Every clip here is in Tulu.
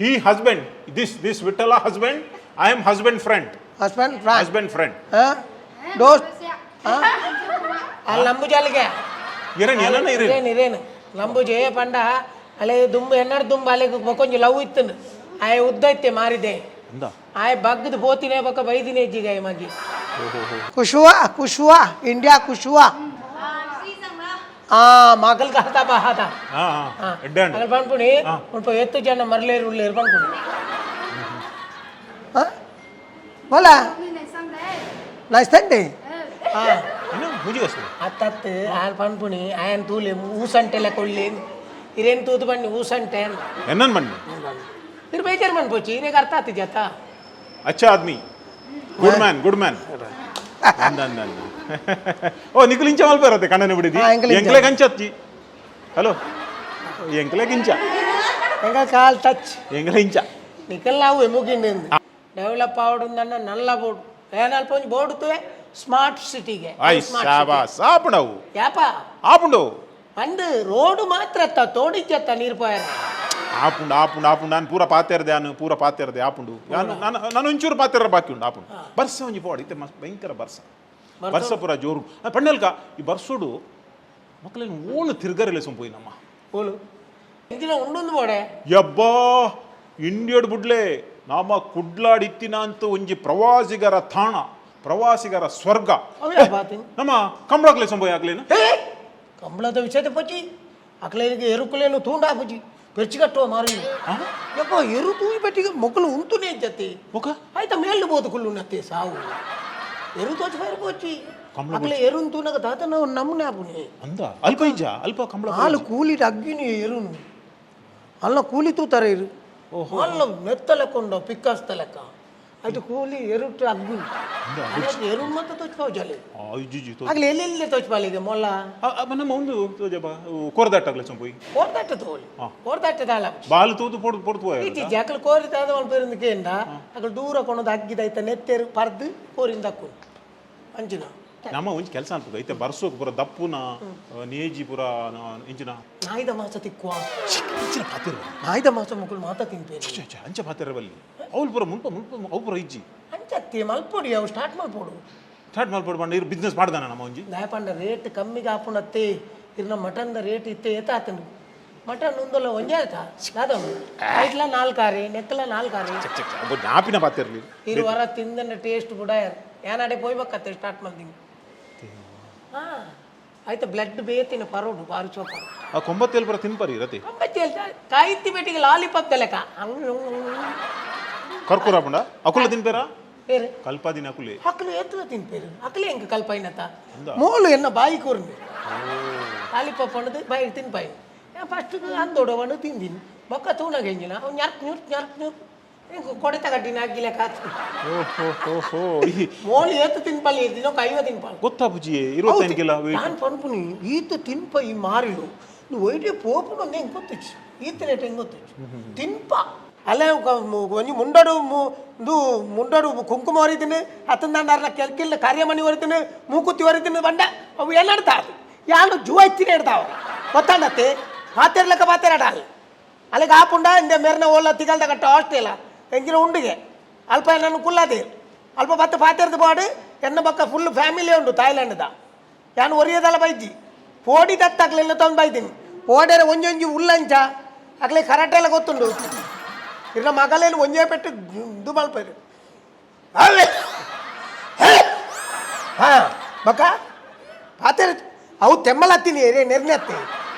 He husband, this Vittala husband, I am husband friend. Husband friend. Husband friend. ದೋಸ್ತ್ ಅಲ್ಲಿ ನಂಬುಜಾಲಿಗೆ. ಇರೇನು ಏನನ್ನ ಇರೇನು? ಇರೇನು ಇರೇನು ನಂಬುಜೆ ಪಂಡ ಅಲೆ ದುಂಬು ಎನ್ನಡ ದುಂಬು ಅಲೆಗ್ ಬೊಕೊಂಜಿ ಲವ್ ಇತ್ತನು ಆಯೆ ಉದ್ದ ಇತ್ತೆ ಮಾರಿದೆ. ಅಂದ. ಆಯೆ ಬಗ್ಗದ ಪೋತಿನೇ ಬೊಕ್ಕ ಬೈದಿನೇ ಇಜ್ಜಿಗಾಯ ಮಗಿ. ಕುಶುವಾ ಕುಶುವಾ ಇಂಡಿಯಾ ಕುಶುವಾ. ಆ ಮಗಲ್ ಕಹತ ಬಹಾದ. ಹಾ ಹಾ, ಎಡ್ಡೆ ಅಂಡ್. ಅಗಲ್ ಪನ್ಪುಣಿ ಉಲ್ಪ ಎತ್ತು ಜನ ಮರ್ಲೇರು ಉಳ್ಳೇರು ಪನ್ಪುಣಿ. बोला ನೈಸ್ತಂಡಿ. ಹಾ. ಇನ್ನು ಮುಜಿಗಸ್ತು. ಅತ್ತತ್ತು ಆಲ್ ಪನ್ಪುಣಿ ಆಯನ್ ತೂಲೆ ಊಸಂಟೆಲ್ಲ ಕೊಳ್ಳಿ ಇರೇನು ತೂತು ಬನ್ನಿ ಊಸಂಟೆ. ಎನ್ನನ್ ಬನ್ನಿ. ಇರು ಬೇಜಾರು ಮನ್ಪೋಚಿ ಇರೇಗ ಅರ್ಥ ಆತಿಜಾತ. ಅಚ್ಚಾ ಆದ್ಮಿ, ಗುಡ್ ಮ್ಯಾನ್, ಗುಡ್ ಮ್ಯಾನ್. ಅಂದ ಅಂದ ಅಂದ. ಓ, ನಿಕುಲ್ ಇಂಚ ಮಲ್ಪರತ್ತೆ ಕಣ್ಣನ ಬಿಡಿದಿ. ಹಾ, ಎಂಕಲ್ ಇಂಚ. ಎಂಕ್ಲೆ ಕಂಚತ್ತಿ. ಹಲೋ, ಎಂಕ್ಲೆ ಕಿಂಚ. ಎಂಗ ಕಾಲ್ ಟಚ್. ಎಂಕ್ಲೆ ಇಂಚ. ನಿಕಲ್ ಅವು ಎಮುಗಿಂಡು ಡೆವಲಪ್ ಆವಡುಂದನ್ನ ನಲ್ಲ ಬೋರ್ಡ್ ಏನಲ್ಪ ಒಂಜಿ ಬೋರ್ಡ್ ತುವೆ ಸ್ಮಾರ್ಟ್ ಸಿಟಿಗೆ. I ಶಾಬಾಸ್, ಆಪುಂಡವು. ಯಾಪ? ಆಪುಂಡು. ಅಂದ್ ರೋಡ್ ಮಾತ್ರ ಅತ್ತ ತೋಡಿಚ್ಚತ್ತ ನೀರು ಪೋಯರ. ಆಪುಂಡು ಆಪುಂಡು ಆಪುಂಡು. ನಾನು ಪೂರ ಪಾತೆರ್ದೆ, ನಾನು ಪೂರ ಪಾತೆರ್ದೆ. ಆಪುಂಡು. ನಾನು ನಾನು ನಾನು ಒಂಚೂರು ಪಾತೆರ ಬಾಕಿ ಉಂಡು. ಆಪುಂಡು. ಬರ್ಸ ಒಂಜಿ ಪೋಡು ಇತ್ತೆ ಮಸ್ತ್ ಭಯಂಕರ ಬರ್ಸ. ಬರ್ಸ ಪೂರ ಜೋರು ಪಣ್ಣಲ್ಕ. ಈ ಬರ್ಸೋಡು ಮಕ್ಕಳನ್ನು ಓಳು ತಿರ್ಗರೆಲ್ಲ ಸೊಂಪೋಯಿ ನಮ್ಮ. ಓಲು ಇಂಚಿನ ಉಂಡೊಂದು ಬೋಡೆ. ಯಬ್ಬಾ, ಇಂಡಿಯಡ್ ಬುಡ್ಲೆ ನಾಮ ಕುಡ್ಲಾಡಿತ್ತಿನ ಅಂತ ಒಂಜಿ ಪ್ರವಾಸಿಗರ ತಾಣ, ಪ್ರವಾಸಿಗರ ಸ್ವರ್ಗ. ಅವೇ ಬಾತಿನ್. ನಮ್ಮ ಕಂಬಳಕ್ಲೆ ಸಂಬೋಯ್ ಆಗ್ಲೇನು. ಕಂಬಳದ ವಿಷಯದ ಪೊಚ್ಚಿ ಅಕ್ಲೇನಿಗೆ ಎರುಕುಲೇನು ತೂಂಡಾ ಪೊಚ್ಚಿ ಪೆರ್ಚಿಕಟ್ಟುವ ಮಾರಿ. ಯಪ್ಪ, ಎರು ತೂಯಿ ಪೆಟ್ಟಿಗೆ ಮೊಕ್ಕಲು ಉಂತುನೇ ಜತಿ. ಒಕ. ಆಯ್ತಾ ಮೇಲ್ಲು ಬೋದು ಕುಲ್ಲು ನತ್ತೆ ಸಾವು ಎರು ತೋಚ ಫೈರ್ ಪೋಚಿ. ಕಂಬಳ. ಅಕ್ಲೆ ಎರುನ್ ತೂನಗ ತಾತ ನಾವು ನಮ್ಮನೆ ಆಪುನಿ. ಅಂದ ಅಲ್ಪ ಇಜ್ಜ ಅಲ್ಪ ಕಂಬಳ. ಹಾಲು ಕೂಲಿ ಅಗ್ಗಿನಿ ಎರುನು ಅಲ್ಲ ಕೂಲಿ ತೂತಾರೆ ಇರು ಅಲ್ಲ ಮೆತ್ತ ಲೆಕ್ಕ ಉಂಡು ಪಿಕ್ಕಾಸ್ತ ಲೆಕ್ಕ ಆಯ್ತು ಕೂಲಿ ಎರುಟ್ಟು ಅಗ್ಗುನಿ ಎರು ಮತ್ತೆ ತೋಚ್ ಜಾಲಿ. ಇಜ್ಜಿ ತೋ. ಆಗ್ಲಿ ಎಲ್ಲೆಲ್ಲಿ ತೋಚ್ ಪಾಲಿಗೆ ಮೊಲ್ಲ. ನಮ್ಮ ಒಂದು ತೋಜಬ ಕೋರದಾಟಾಗ್ಲೆ ಸಂಪೋಯಿ. ಕೋರ್ದಾಟ ತೋಲಿ ಕೋರ್ದಾಟ ದಾಲ. ಬಾಲ್ ತೂದು ಪೊಡ್ದು ಪೊಡ್ದು ಪೋಯ. ಈಚೆ ಜಾಕಲ್ ಕೋರಿ ತಾದ ಮಲ್ಪ ಕೇಂದ ಅಕಲ್ ದೂರ ಕೊಣದ ಅಗ್ಗಿದ ಐತ ನೆತ್ತೆರು ಪರ್ದು ಕೋರಿಂದ ಅಕ್ಕು ಅಂಚಿನ. ನಮ್ಮ ಒಂಜಿ ಕೆಲಸ ಅನ್ಪುಗ ಐತೆ ಬರ್ಸೋಕ್ ಪೂರ ದಪ್ಪುನ ನೇಜಿ ಪೂರ ಇಂಚಿನ. ನಾಯಿದ ಮಾಸ ತಿಕ್ಕುವ. ಇಂಚಿನ ಪಾತಿರ. ನಾಯಿದ ಮಾಸ ಮುಕುಲು ಮಾತ ತಿನ್ಪೇರು. ಅಂಚ ಪಾತಿರ ಬಲ್ಲಿ ಅವ್ಲು ಪೂರ ಮುಲ್ಪ ಮುಲ್ಪ ಅವು ಪೂರ ಇಜ್ಜಿ. ಅಂಚತ್ತಿ ಮಲ್ಪೊಡಿ ಅವು ಸ್ಟಾರ್ಟ್ ಮಲ್ಪೊಡು. ಸ್ಟಾರ್ಟ್ ಮಲ್ಪೊಡು ಪಂಡ ಇರು ಬಿಸ್ನೆಸ್ ಮಾಡ್ದಾನ ನಮ್ಮ ಒಂಜಿ. ದಾಯಪಂಡ ರೇಟ್ ಕಮ್ಮಿಗೆ ಆಪುಣತ್ತೆ ಇರ್ನ ಮಟನ್ದ ರೇಟ್ ಇತ್ತೆ ಏತಾತಂಡು ಮಟನ್ ಉಂದೊಲ್ಲ ಒಂಜೇ ಆಯ್ತಾ ದಾದ ಐಟ್ಲ ನಾಲ್ಕಾರಿ ನೆಕ್ಕಲ ನಾಲ್ಕಾರಿ. ಚೆಕ್ ಚೆಕ್ ಚೆಕ್ ಜ್ಞಾಪಿನ ಪಾತಿರ್ಲಿ. ಇರು ವರ ತಿಂದನ ಟೇಸ್ಟ್ ಬುಡ ಏನಾಡೆ ಪೋಯ್ಬೇಕತ್ತೆ ಸ್ಟಾರ್ಟ್ ಮಾಡ್ತೀನಿ. ಹಾ ಆಯ್ತು ಬ್ಲಡ್ ಬೇತಿನ ಪರೋಡು ಬಾರು ಚೋಪ. ಆ ಕೊಂಬತ್ತೇಲ್ ಪೂರ ತಿನ್ಪರಿ ರತಿ. ಕಾಯಿತ್ತಿ ಪೆಟ್ಟಿಗೆ ಲಾಲಿಪಾಪ್ ತಲೆಕ. ಕರ್ಕೂರ ಪಂಡ ಅಕುಲ ತಿನ್ಪೇರ. ಬೇರೆ. ಕಲ್ಪಾದಿನ ಅಕುಲೆ. ಅಕ್ಲು ಏತ್ರ ತಿನ್ಪೇರು ಅಕ್ಲೆ ಹೆಂಗೆ ಕಲ್ಪಾಯಿನತ ಮೋಲು ಎನ್ನ ಬಾಯಿ ಕೂರ್ನಿ ಲಾಲಿಪಾಪ್ ಅನ್ನೋದು ಬಾಯಿ ತಿನ್ಪಾಯಿ. ಫಸ್ಟ್ ಅಂದೋಡವನು ತಿಂದಿನಿ ಬೊಕ್ಕ ತೂನಗ ಹೆಂಗಿನ ಅವ್ ಞರ್ಕ್ ಞುರ್ಕ್ ಞರ್ಕ್ ಞುರ್ಕ್ ಹಿಂಗೆ ಕೊಡೆತ ಕಟ್ಟಿನ ಅಗ್ಗಿಲೆ ಕಾತು. ಓಹೋ. ಮೋಲು ಏತು ತಿನ್ಪಲ್ಲಿ ದಿನ ಕೈವ ತಿನ್ಪಾಲ್. ಗೊತ್ತಾ ಬುಜ್ಜಿ 25 ಕಿಲೋ weight. ನಾನು ಪನ್ಪುನಿ ಈತ ತಿನ್ಪ ಈ ಮಾರಿಡು నువ్వు ಒಯ್ಟೆ ಪೋಪುಡು ಒಂದು ಹೆಂಗೆ ಗೊತ್ತಿచ్చు ಈತ ರೇಟ್ ಹೆಂಗೆ ಗೊತ್ತಿచ్చు ತಿನ್ಪ ಅಲ್ಲ ಒಂಜಿ ಮುಂಡಡು ಇದು ಮುಂಡಡು ಕುಂಕುಮ ಹೊರಿತೀನಿ ಅತ್ತಂದಾಂಡಾರ್ನ ಕೆಲ್ಕಿಲ್ಲ ಕಾರ್ಯಮಣಿ ಹೊರಿತೀನಿ ಮೂಕುತ್ತಿ ಹೊರಿತೀನಿ ಬಂಡ ಅವು ಎಲ್ಲ ಇಡ್ತಾವ ಯಾರು ಜೂವ ಇತ್ತಿನ ಇಡ್ತಾವ ಗೊತ್ತಾಂಡತ್ತೆ ಪಾತೆರ್ಲಕ್ಕ ಪಾತೆರಾಡ ಅಲ್ಲಿ ಅಲ್ಲಿಗೆ ಆಪುಂಡ ಇಂದ ಮೇರ್ನ ಓಲ ತಿಗಲ್ದ ಕಟ್ಟ ಹಾಸ್ಟೆಲ ಎಂಜಿನ ಉಂಡಿಗೆ ಅಲ್ಪ ನನ್ನ ಕುಲ್ಲಾದಿ ಅಲ್ಪ ಬತ್ತ ಪಾತೆರ್ದು ಪಾಡು ಎನ್ನ ಬಕ್ಕ ಫುಲ್ ಫ್ಯಾಮಿಲಿ ಉಂಡು ಥಾಯ್ಲ್ಯಾಂಡ್ದ ಯಾನು ಒರಿಯದಲ್ಲ ಬೈಜಿ ಪೋಡಿ ದತ್ತಾಗ್ಲಿಲ್ಲ ತೊಂದು ಬೈತೀನಿ ಪೋಡೆರೆ ಒಂಜೊಂಜಿ ಉಲ್ಲಂಚ ಅಗ್ಲೆ ಕರಾಟೆ ಎಲ್ಲ ಗೊತ್ತುಂಡು ಇರ್ನ ಮಗಲೇನು ಒಂಜೇ ಪೆಟ್ಟು ಇದು ಮಲ್ಪೇರು ಅಲ್ಲೇ ಹಾಂ ಬಕ್ಕ ಪಾತೆರ್ ಅವು ತೆಮ್ಮಲ ಹತ್ತೀನಿ ರೇ ನೆರ್ನೆ ಹತ್ತಿ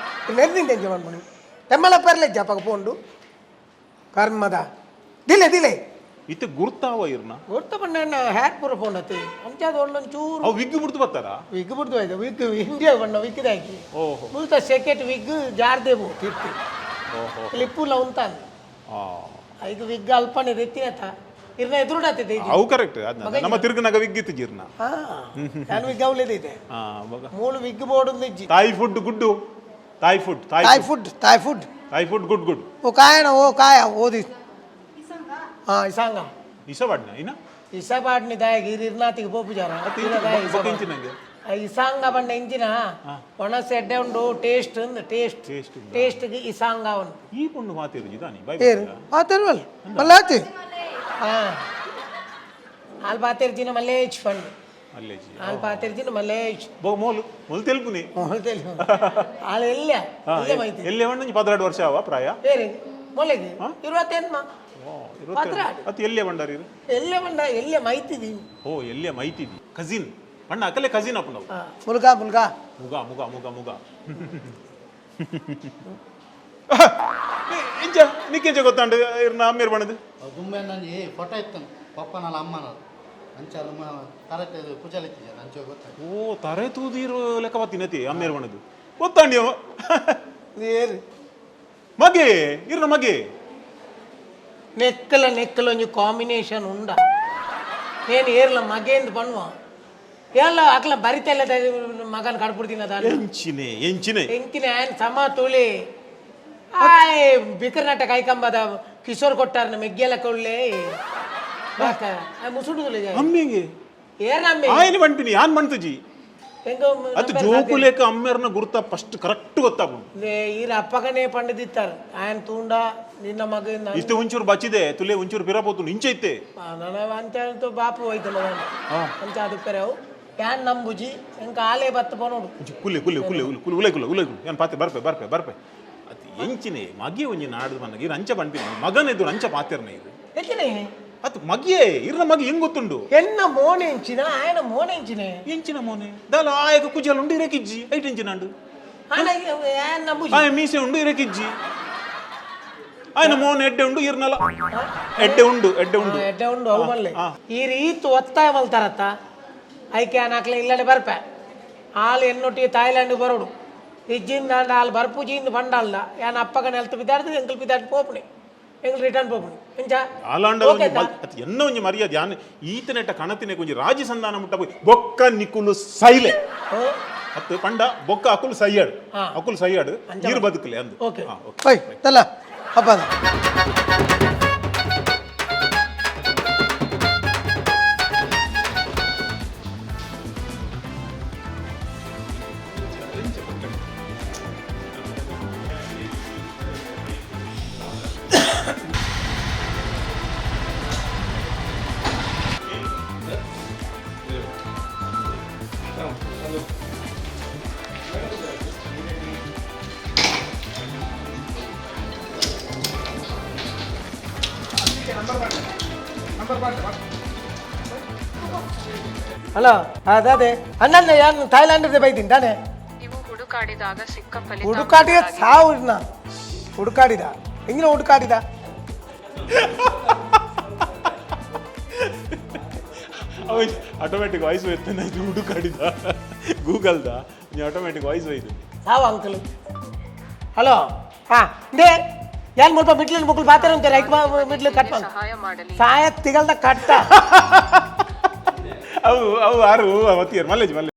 ನೆರ್ನಿಂದ ಎಂಜ ಮನ್ಪುನಿ ತೆಮ್ಮಲ ಪರ್ಲೆ ಜಪಕ ಪೋಂಡು ಕರ್ಮದ ದಿಲೆ ದಿಲೆ. ಇತ್ತೆ ಗುರ್ತಾವ ಇರ್ನ. ಗೊತ್ತ ಪಂಡ ಹ್ಯಾಕ್ ಪೂರ ಫೋನ್ ಹತ್ತಿ ಅಂಚಾದ ಒಳ್ಳೊಂದು ಚೂರು. ಅವು ವಿಗ್ಗು ಬಿಡ್ತು ಬರ್ತಾರ. ವಿಗ್ ಬಿಡ್ದು ಆಯ್ತು ವಿಗ್ ಇಂಡಿಯಾ ಬಣ್ಣ ವಿಕ್ಕಿದಾಕಿ. ಓಹೋ. ಮುಲ್ತ ಸೆಕೆಟ್ ವಿಗ್ ಜಾರ್ದೇವು ತಿರ್ತಿ. ಓಹೋ. ಲಿಪ್ಪುಲ ಉಂತಾನ್. ಆ. ಐದು ವಿಗ್ ಅಲ್ಪನೆ ದೆತ್ತಿನತ ಇರ್ನ ಎದುರುಡಾತಿದೆ. ಅವು ಕರೆಕ್ಟ್ ನಮ್ಮ ತಿರುಗನಾಗ ವಿಗ್ಗಿತ್ತು ಜೀರ್ಣ. ಹಾ ನಾನು ವಿಗ್ ಅವಲೇದಿದೆ. ಹಾ ಬಗ. ಮೂಲು ವಿಗ್ ಬೋರ್ಡ್ ಒಂದು ಇಜ್ಜಿ. Thai food good, Thai food Thai. Thai food Thai food. Thai food good good. ಓ ಕಾಯನ ಓ ಕಾಯ ಓದಿ. ಹಾ ಇಸಾಂಗ. ಇಸವಾಡ್ನ ಇನ್ನ. ಇಸಬಾಡ್ನಿ ದಾಯಗ್ ಇರ್ ಇರ್ನಾತಿಗೆ ಪೋಪು ಜಾರ. ನಂಗೆ. ಇಸಾಂಗ ಬಂಡ ಇಂಚಿನ ಒಣಸ್ ಎಡ್ಡೆ ಉಂಡು, ಟೇಸ್ಟ್ ಅಂದ್ ಟೇಸ್ಟ್. ಟೇಸ್ಟ್. ಟೇಸ್ಟ್ಗೆ ಇಸಾಂಗ ಉಂಡು. ಈ ಪೊಣ್ಣು ಮಾತಿರುಜಿ ದಾನಿ ಬಾಯ್. ಏರು ಮಾತಾಡುವಲ್ಲ ಮಲ್ಲಾತಿ. ಹಾ, ಹಾಲು ಪಾತೆರ್ಜಿನ ಮಲ್ಲೇಜ್ ಫಂಡ್. ಅಲ್ಲೇಜಿ. ಹಾಲು ಪಾತೆರ್ಜಿನ ಮಲ್ಲೇಜ್. ಬೊ ಮೋಲು ಮೊಲ್ ತೆಲ್ಪುನಿ. ಹಾಲು ಎಲ್ಲ ಎಲ್ಲ ಮೈತಿ. ಎಲ್ಲಿ ಒಂಜಿ 12 ವರ್ಷ ಅವ ಪ್ರಾಯ. ಬೇರೆ ಮೊಲೆಗೆ 28. 12. ಅತ್ ಎಲ್ಲೇ ಬಂಡಾರಿ? ಎಲ್ಲೇ ಬಂಡ, ಎಲ್ಲೇ ಮೈತಿದೀವಿ. ಓ, ಎಲ್ಲೇ ಮೈತಿದಿ ಕಸಿನ್ ಅಣ್ಣ ಅಕಲೆ ಕಸಿನ್ ಅಪ್ಪು ನಾವು. ಮುಲ್ಗಾ ಮುಲ್ಗಾ. ಮುಗ ಮುಗ ಮುಗ ಮುಗ ಇಂಚ ನಿಕ್ಕೆಂಚ ಗೊತ್ತಾಂಡು ಇರ್ನ ಅಮ್ಮೇರ್ ಬಣ್ಣದು? ದುಮ್ಮೆ ನಂಜಿ ಫೋಟೋ ಇತ್ತನು ಪಪ್ಪನಲ್ಲ ಅಮ್ಮನ ಅಂಚ ನಮ್ಮ ಕರೆಕ್ಟ್ ಇದು ಕುಜಲ್ ಇತ್ತಿದ್ದಾರೆ, ಅಂಚೆ ಗೊತ್ತಾಯ್ತು. ಓ, ತರೆ ತೂದಿರು ಲೆಕ್ಕ ಬತ್ತಿನತಿ ಅಮ್ಮೇರ್ ಬಣ್ಣದು ಗೊತ್ತಾಂಡಿ ಅವ. ಏರು? ಮಗೆ, ಇರ್ನ ಮಗೆ. ನೆಕ್ಕಲ ನೆಕ್ಕಲ ಒಂಜಿ ಕಾಂಬಿನೇಷನ್ ಉಂಡ. నేను ಏರ್ಲ ಮಗೇಂದ್ ಪನ್ನುವ ಎಲ್ಲ ಅಕ್ಲ ಬರಿತೆಲ್ಲ ಮಗನ ಕಡ್ಬಿಡ್ತೀನಿ ಅದ. ಎಂಚಿನೆ ಎಂಚಿನೆ. ಎಂಕಿನ ಆಯನ್ ಸಮ ತುಳಿ ಆಯ್ ಬಿಕರ್ನಾಟ ಕೈಕಂಬದ ಕಿಶೋರ್ ಕೊಟ್ಟಾರನ ಮೆಗ್ಗೆಲ ಕೊಳ್ಳೆ ಬಾಕ ಮುಸುಡುದುಲೆ. ಅಮ್ಮೆಗೆ. ಏರ್ ಅಮ್ಮೆ? ಆಯನ ಬಂಟಿನಿ ಯಾನ್ ಬಂತುಜಿ. ಎಂಗೋ. ಅದು ಜೋಕು ಲೇಕ ಅಮ್ಮೇರ್ನ ಗುರುತ ಫಸ್ಟ್ ಕರೆಕ್ಟ್ ಗೊತ್ತಾಪುಂಡು. ಈರ ಅಪ್ಪಗನೇ ಪಂಡದಿತ್ತಾರೆ ಆಯನ್ ತೂಂಡ ನಿನ್ನ ಮಗ. ಇಷ್ಟು ಒಂಚೂರು ಬಚ್ಚಿದೆ ತುಲೆ ಒಂಚೂರು ಪಿರಪೋತು ಇಂಚೆ ಇತ್ತೆ. ನನ್ನ ಅಂತ ಬಾಪು ಹೋಯ್ತಲ್ಲ ನಾನು ಅಂಚ ಅದು ಪೆರವು ಯಾನ್ ನಂಬುಜಿ ಎಂಕ ಆಲೆ ಬತ್ತ ಪೋನೋಡು. ಒಂಚಿ ಕುಲ್ಲೆ ಕುಲ್ಲೆ ಕುಲ್ಲೆ ಕುಲ್ಲೆ ಉಲೆ ಕುಲ್ಲೆ ಉಲೆ ಕುಲ್ಲೆ ಯಾನ್ ಪಾತೆ ಬರ್ಪೆ ಬರ್ಪೆ ಬರ್ಪೆ. ಅದು ಎಂಚಿನೆ ಮಗೆ ಒಂಜಿ ನಾಡ್ದು ಮನಗೆ ಇರು ಅಂಚ ಬಂಪಿನ ಮಗನ ಎದುರು ಅಂಚ ಪಾತೆರ್ನ ಇದು. ಎಂಚಿನೆ? ಅದು ಮಗಿಯೇ, ಇರ್ನ ಮಗಿ ಹೆಂಗ್ ಗೊತ್ತುಂಡು? ಎನ್ನ ಮೋನೆಂಚಿನ, ಆಯನ ಮೋನೆಂಚಿನೆ. ಎಂಚಿನ ಮೋನೆ ದಾಲ ಆಯಕ ಕುಜಲ್ ಉಂಡು ಇರಕಿಜ್ಜಿ ಐಟ್ ಎಂಚಿನಾಂಡು. ಆನ ಆಯನ್ ನಂಬುಜಿ. ಆಯ ಮೀಸೆ ಉಂಡು ಇರಕಿಜ್ಜಿ. ಆಯನ ಮೋನ್ ಎಡ್ಡೆ ಉಂಡು, ಇರ್ನಲ ಎಡ್ಡೆ ಉಂಡು, ಎಡ್ಡೆ ಉಂಡು. ಎಡ್ಡೆ ಉಂಡು ಅವು ಮಲ್ಲೆ. ಈ ರೀತಿ ಒತ್ತಾಯ ಮಲ್ತಾರತ್ತ ಐಕೆ ಆಕ್ಲೆ ಇಲ್ಲಡೆ ಬರ್ಪೆ ಹಾಲು ಎನ್ನೊಟ್ಟಿಗೆ ಥಾಯ್ಲ್ಯಾಂಡ್ ಬರೋಡು ಇಜ್ಜಿಂದ ಹಾಲು ಬರ್ಪುಜಿಂದ ಬಂಡಲ್ದ ಯಾನ್ ಅಪ್ಪಗ ನೆಲ್ತು ಬಿದ್ದಾಡ್ದು ಎಂಕಲ್ ಬಿದ್ದಾಡ್ ಪೋಪುಣಿ ಎಂಕಲ್ ರಿಟರ್ನ್ ಪೋಪುಣಿ ಎಂಚ? ಆಲಾಂಡ. ಓಕೆ. ಅದು ಎನ್ನ ಒಂಜಿ ಮರ್ಯಾದೆ ಯಾನ್ ಈತನೆಟ್ಟ ಕಣತಿನೆ ಒಂಜಿ ರಾಜಿ ಸಂಧಾನ ಮುಟ್ಟ ಪೋಯಿ ಬೊಕ್ಕ ನಿಕುಲು ಸೈಲೆ. ಅತ್ತು ಪಂಡ ಬೊಕ್ಕ ಅಕುಲು ಸೈಯಾಡು. ಅಕುಲು ಸೈಯಾಡು, ನೀರು ಬದುಕಲೆ ಅಂದು. ಓಕೆ. ಓಕೆ. ಬೈ ತಲ್ಲ ಹಬ್ಬದ. ಹಲೋ, ಅದೇ ಅಣ್ಣಣ್ಣ ಯಾನ್ ಥಾಯ್ಲ್ಯಾಂಡ್ ಬೈತೀನಿ ತಾನೆ. ನೀವು ಹುಡುಕಾಡಿದಾಗ ಸಿಕ್ಕ ಹುಡುಕಾಟಿಗೆ ಫಲಿತಾಂಶಗಳಾಗಿವೆ. ಸಾವು ಇರ್ನ ಹುಡುಕಾಡಿದ ಹೆಂಗಿನ ಹುಡುಕಾಡಿದ. ಅವ ಆಟೋಮ್ಯಾಟಿಕ್ ವಾಯ್ಸ್ ಹೋಯ್ತಾನೆ ಇದು ಹುಡುಕಾಡಿದ ಗೂಗಲ್ದ ಆಟೋಮ್ಯಾಟಿಕ್ ವಾಯ್ಸ್ ಹೋಯ್ತು. ಸಾವು ಅಂಕಲ್. ಹಲೋ, ಹಾ they ಯಾನ್ ಮುಲ್ಪ ಮಿಟ್ಲಿನ ಮುಕ್ಕಳು ಬಾತಾರ ಅಂತಾರೆ ಐಕ್ ಮಿಟ್ಲು ಕಟ್. ಸಹಾಯ ಮಾಡಲಿ. ಸಾಯ ತಿಗಲ್ದ ಕಟ್ಟ. ಅವು ಅವು ಆರು ಮತ್ತಿಯರ್ ಮಲ್ಲೇಜ್ ಮಲ್ಲೇಜ್.